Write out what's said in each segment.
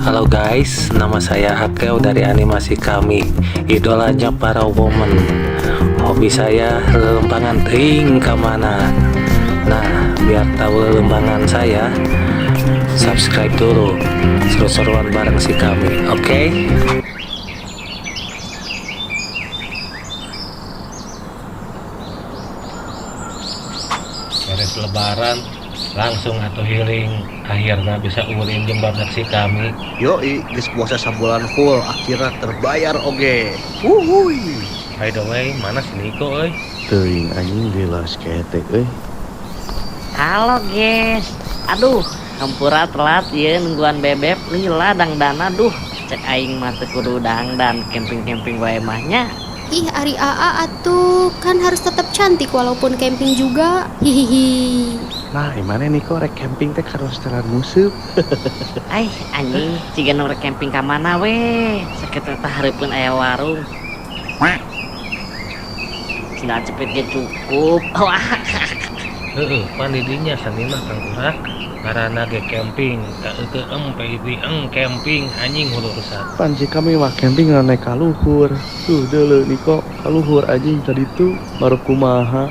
Halo guys, nama saya Akeo dari animasi kami, idolanya para woman. Hobi saya lelempangan ting kemana. Nah, biar tahu lelempangan saya, subscribe dulu. Seru-seruan bareng si kami, oke? Okay? Beres lebaran, langsung atau healing, akhirnya bisa ulin jeung barudak si kami. Yoi, geus puasa sabulan full, akhirnya terbayar oge. Wuhui. By the way, mana si Niko euy? Teuing anjing gelas ketek euy. Halo guys. Aduh, hampura telat ya nungguan bebeb lila dangdana duh. Cek aing mah teu kudu dangdan camping-camping wae mah nya. Ih, ari AA atuh, kan harus tetap cantik walaupun camping juga. Hihihi. Nah, imana Niko rek camping teh karo setelan nguseup. Aih, anjing, ciga nu rek camping ka mana we? Sakitu teh hareupeun aya warung. Sendal cepit ge cukup. Wah. Heeh, pan di dinya sani mah tangkurak. Ngaranna ge camping, kaeukeum eng camping anjing hulu rusak. Pan si kami mah camping naik ka luhur. Tuh deuleu Niko, ka luhur anjing tadi tuh baru kumaha.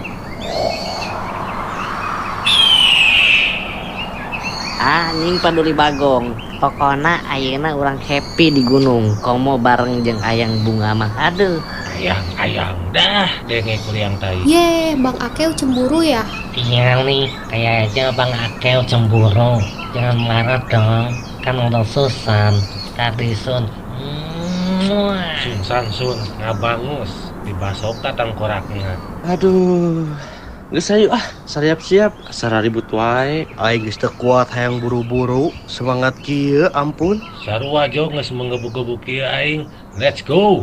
Anjing paduli bagong. Pokona ayeuna urang happy di gunung. Komo bareng jeung ayang bunga mah. Aduh. Ayang, ayang dah denge kuliang tai. Ye, Bang Akeo cemburu ya? Iya nih, kayaknya Bang Akeo cemburu. Jangan marah dong, kan udah Susan. Tadi Sun. Sun san sun, ngabangus, dibasoka tangkorakna. Aduh. Geus ayo ah, siap-siap, asa ribut wae. Aing geus teu kuat hayang buru-buru, semangat kieu ampun. Sarua jo geus menggebu-gebu kieu aing. Let's go.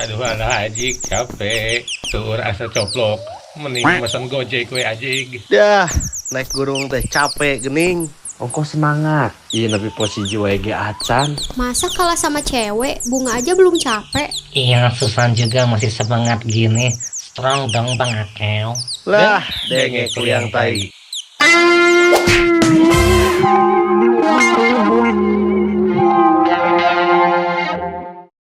Aduh alah ajik capek. Tuur asa coplok. Mending mesen Gojek we ajik. Dah, naik gunung teh capek gening. Ongko semangat. Iya nepi posisi wae ge acan. Masa kalah sama cewek, bunga aja belum capek. Iya, Susan juga masih semangat gini. Strong dong Bang Akeo. Lah, denge kuliang tai.